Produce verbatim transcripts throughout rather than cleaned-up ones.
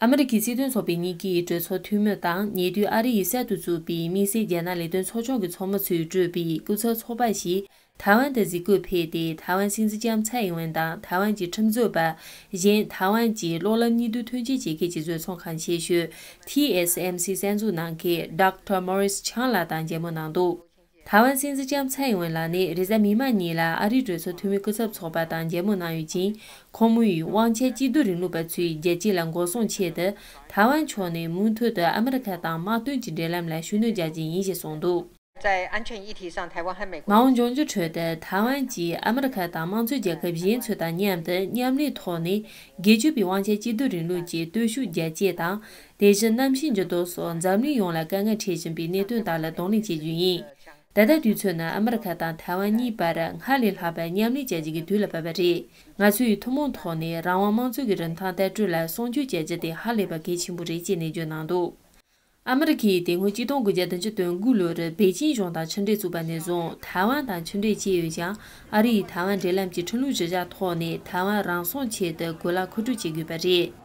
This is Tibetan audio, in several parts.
ཨ་མི་རི་ཀའི་སྲིད་དོན་ཚོགས་པའི་གཉིས་ཀའི་གྲོས་ཚོགས་འཐུས་མི་དང་ཉེ་དུས་ཨ་རི་ཡིས་གསར་དུ་བཙུགས་པའི་དམིགས་བསལ་རྒྱལ་ནག་ལས་དོན་ཚོགས་ཆུང་གི་ཚོགས་མི་ཚོས་གྲོས་པའི་སྐུ་ཚབ་ཚོགས་པ་ཞིག་ཐའེ་ཝན་དུ་གཟིགས་སྐོར་ཕེབས་ཏེ། ཐའེ་ཝན་སྲིད་འཛིན་ལྕམ་ཚའེ་ཡིན་ཝེན་དང་ཐའེ་ཝན་གྱི་ཁྲིམས་རྩོད་པ། གཞན་ཐའེ་ཝན་གྱི་གློག་ལམ་གཉིས་ལྡན་མཐུན་རྐྱེན་བྱེད་མཁན་གྱི་བཟོ་ཚོང་ཁང་ཆེ་ཤོས་ཐི་ཨེས་ཨེམ་སི་གསར་འཛུགས་གནང་མཁན་ཌོག་ཊར་མོ་རིས་ཆང་ལགས་དང་མཇལ་མོལ་གནང་འདུག་ཐའེ་ཝན་སྲིད་འཛིན་ལྕམ་ཚའེ་ཡིན་ཝེན་ལགས་ནི་རེས་གཟའ་མིག་དམར་ཉིན་ལ་ཨ་རིའི་གྲོས་ཚོགས་འཐུས་མི་སྐུ་ཚབ་ཚོགས་པ་དང་མཇལ་མོལ་གནང་ཡོད་ཅིང་། ཁོང་མོས་དབང་ཆ་གཅིག་སྡུད་རིང་ལུགས་པ་ཚོས་རྒྱལ་སྤྱི་ལ་འགོག་སྲུང་ཆེད་དུ་ཐའེ་ཝན་ཕྱོགས་ནས་མུ་མཐུད་དུ་ཨ་མི་རི་ཁ་དང་དམག་དོན་གྱི་འབྲེལ་ལམ་ལ་ཤུགས་སྣོན་རྒྱག་རྒྱུ་ཡིན་ཞེས་གསུངས་འདུག 在安全议题上，台湾和美国 མ་འོངས་འབྱུང་འགྱུར་ཁྲོད་དུ་ཐའེ་ཝན་གྱིས་ཨ་མི་རི་ཁ་དང་དམངས་གཙོའི་རྒྱལ་ཁབ་གཞན་ཚོ་དང་མཉམ་དུ་མཉམ་ལས་ཐོག་ནས་སྒེར་གཅོད་པའི་དབང་ཆ་གཅིག་སྡུད་རིང་ལུགས་ཀྱི་སྟོབས་ཤུགས་རྒྱ་སྐྱེད་དང་། དེ་བཞིན་གནམ་གཤིས་འགྱུར་ལྡོག་སོགས་འཛམ་གླིང་ཡོངས་ལ་དཀའ་ངལ་འཕྲད་བཞིན་པའི་གནད་དོན་དག་ལ་གདོང་ལེན་བྱེད་རྒྱུ་ཡིན། ད་ལྟའི་དུས་ཚོད་ནི་ཨ་མི་རི་ཁ་དང་ཐའེ་ཝན་གཉིས་བར་སྔར་ལས་ལྷག་པའི་མཉམ་ལས་བྱ་རྒྱུ་གི་དུས་ལ་བབས་པ་རེད། ང་ཚོས་ཐུན་མོང་ཐོག་ནས་རང་དབང་དམངས་གཙོ་གི་རིན་ཐང་ལྟ་གྲུབ་ལ་སྲུང་སྐྱོབ་བྱ་རྒྱུ་དེ་ཧ་ལས་པ་གལ་ཆེན་པོ་རེད་ཅེས་ནན་བརྗོད་གནང་འདུག་ཨ་མི་རི་ཁས་དེ་སྔོན་ཆིག་སྟོང་དགུ་བརྒྱ་བདུན་ཅུ་དོན་དགུ་ལོར་པེ་ཅིང་གཞུང་དང་ཕྱི་འབྲེལ་བཙུགས་པ་ནས་བཟུང་ཐའེ་ཝན་དང་ཕྱི་འབྲེལ་བྱས་ཡོད་ཀྱང་། ཨ་རི་ཡིས་ཐའེ་ཝན་འབྲེལ་ལམ་གྱི་ཁྲིམས་ལུགས་གཞི་བཞག་ཐོག་ནས་ཐའེ་ཝན་རང་སྲུང་ཆེད་དུ་གོ་ལ་མཁོ་སྤྲོད་བྱེད་དགོས་པ་རེད།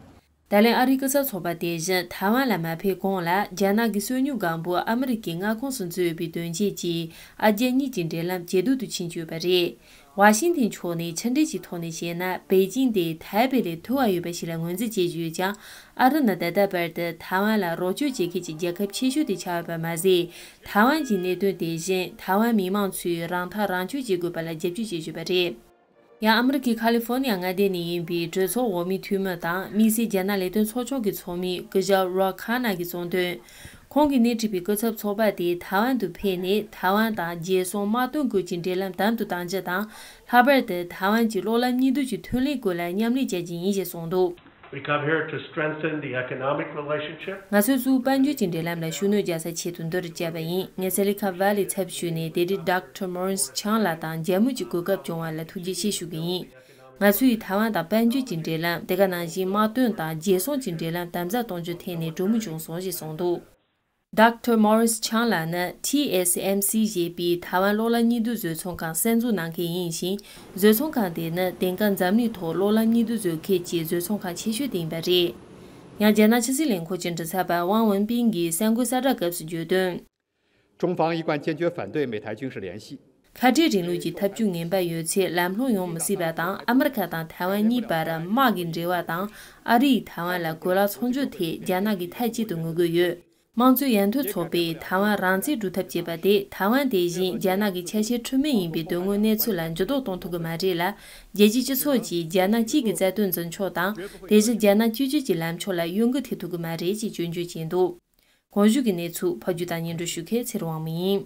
ད་ལན་ཨ་རིའི་སྐུ་ཚབ་ཚོགས་པ་དེ་བཞིན་ཐའེ་ཝན་ལ་མ་ཕེབས་གོང་ལ། རྒྱ་ནག་གི་སོ་ཉུལ་སྒམ་པོ་ཨ་མི་རི་ཀའི་མངའ་ཁོངས་སུ་འཛུལ་ཡོད་པའི་དོན་རྐྱེན་གྱིས། ཨ་རྒྱ་གཉིས་ཀྱི་འབྲེལ་ལམ་ཇེ་སྡུག་ཏུ་ཕྱིན་བཅུག་ཡོད་པ་རེད། ཝ་ཤིང་ཏན་ཕྱོགས་ནས་ཕྱི་འབྲེལ་གྱི་ཐོག་ནས་བཤད་ན། པེ་ཅིང་དེ་ཐའེ་པེ་ལས་ཐུ་བ་ཡོད་པ་ཞིག་ལ་ངོས་འཛིན་བྱེད་བཞིན་ཡོད་ཀྱང་། ཨ་རི་ནི་ད་ལྟ་བར་དུ་ཐའེ་ཝན་ལ་རོགས་སྐྱོར་བྱེད་མཁན་གྱི་རྒྱལ་ཁབ་ཆེ་ཤོས་དེ་ཆགས་ཡོད་པ་མ་ཟད། ཐའེ་ཝན་གྱི་གནད་དོན་དེ་བཞིན་ཐའེ་ཝན་མི་མང་ཚོས་རང་ཐག་རང་གཅོད་བྱེད་དགོས་པ་ལ་རྒྱབ་སྐྱོར་བྱེད་བཞིན་པ་རེད། ཡང་ཨ་མི་རི་ཀའི་ཁ་ལི་ཧྥོ་ནི་ཡ་མངའ་སྡེ་ནས་ཡིན་པའི་གྲོས་ཚོགས་འོག་མའི་འཐུས་མི་དང་དམིགས་བསལ་རྒྱ་ནག་ལས་དོན་ཚོགས་ཆུང་གི་ཚོགས་མི་སྐུ་ཞབས་རོ་ཁ་ན་གིས་གསུངས་དོན། ཁོང་གིས་སྣེ་ཁྲིད་པའི་སྐུ་ཚབ་ཚོགས་པ་དེ་ཐའེ་ཝན་དུ་ཕེབས་ནས་ཐའེ་ཝན་དང་རྒྱལ་སྲུང་དམག་དོན་སྐོར་གྱི་འབྲེལ་ལམ་དམ་དུ་གཏང་རྒྱུ་དང་། ལྷག་པར་དུ་ཐའེ་ཝན་གྱི་གློག་ལམ་གཉིས་ལྡན་གྱི་ཐོན་ལས་སྐོར་ལ་མཉམ་ལས་བྱ་རྒྱུ་ཡིན་ཞེས་གསུངས་འདུག We come here to strengthen the economic relationship. ང་ཚོས་གཙོ་བོ་དཔལ་འབྱོར་གྱི་འབྲེལ་ལམ་ལ་ཤུགས་སྣོན་རྒྱག་སའི་ཆེད་དུ་འདིར་བཅར་བ་ཡིན། ངས་སི་ལི་ཁ་ཝེ་ལི་ཚབ་ཞུས་ནས་དེ་རིང་ཌོག་ཊར་མོ་རིས་ཆང་ལགས་དང་མཇལ་མོལ་གྱི་གོ་སྐབས་བྱུང་བ་ལ་ཐུགས་རྗེ་ཆེ་ཞུ་གི་ཡིན། ང་ཚོས་ཐའེ་ཝན་དང་དཔལ་འབྱོར་གྱི་འབྲེལ་ལམ། དེ་ག་ནང་བཞིན་དམག་དོན་དང་རྒྱལ་སྲུང་གི་འབྲེལ་ལམ་དམ་ཟབ་གཏོང་རྒྱུའི་ཐད་ནས་གྲོས་མོལ་བྱུང་སོང་ཞེས་གསུངས་འདུག་ཌོག་ཊར་མོ་རིས་ཆང་ལགས་ནི་ཐི་ཨེས་ཨེམ་སི་ཞེས་པའི་ཐའེ་ཝན་གློག་ལམ་གཉིས་ལྡན་བཟོ་ཚོང་ཁང་གསར་འཛུགས་གནང་མཁན་ཡིན་ཞིང་། བཟོ་ཚོང་ཁང་དེ་ནི་དེང་སྐབས་འཛམ་གླིང་ཐོག་གློག་ལམ་གཉིས་ལྡན་བཟོ་མཁན་གྱི་བཟོ་ཚོང་ཁང་ཆེ་ཤོས་དེ་ཡིན་པ་རེད། ཡང་རྒྱ་ནག་ཕྱི་སྲིད་ལས་ཁུངས་ཀྱི་མགྲིན་ཚབ་པ་ཝང་ཝུན་པིན་གྱིས་གསར་འགོད་གསལ་བསྒྲགས་སྐབས་སུ་བརྗོད་དོན། 中方一贯坚决反对美台军事联系。 ཁ་བྲལ་རིང་ལུགས་ཀྱི་འཐབ་ཇུས་ངན་པ་ཡོད་ཚེ་ལམ་ལྷོང་ཡོང་མི་སྲིད་པ་དང་། ཨ་མི་རི་ཁ་དང་ཐའེ་ཝན་གཉིས་བར་དམག་གི་འབྲེལ་བ་དང་། ཨ་རི་ཡིས་ཐའེ་ཝན་ལ་གོ་ལ་ཚོང་སྒྱུར་ཐད་རྒྱ་ནག་གིས་མཐའ་གཅིག་ཏུ་ངོ་རྒོལ་ཡོད། དམངས་གཙོའི་ཡར་ཐོན་ཚོགས་པས་ཐའེ་ཝན་རང་བཙན་སྒྲུབ་ཐབས་བྱེད་པ་དེ་ཐའེ་ཝན་དེ་བཞིན་རྒྱ་ནག་གི་ཆ་ཤས་འཕྲུལ་མིང་ཡིན་པའི་དོན་དངོས་གནས་ཚུལ་ལ་འགྱུར་ལྡོག་གཏོང་ཐུབ་ཀྱི་མ་རེད་ལ། རྒྱལ་སྤྱིའི་སྤྱི་ཚོགས་ཀྱིས་རྒྱ་ནག་གཅིག་གི་རྩ་དོན་འཛིན་ཕྱོགས་དང་། དེ་བཞིན་རྒྱ་ནག་གཅིག་གྱུར་གྱི་ལམ་ཕྱོགས་ལ་གཡོ་འགུལ་ཐེབས་ཐུབ་ཀྱི་མ་རེད་ཅེས་སྐྱོན་བརྗོད་བྱས་འདུག་གོང་ཞུས་ཀྱི་གནས་ཚུལ་ཕབ་སྒྱུར་དང་སྙན་སྒྲོན་ཞུ་མཁན་ཚེ་རིང་དབང་མོ་ཡིན།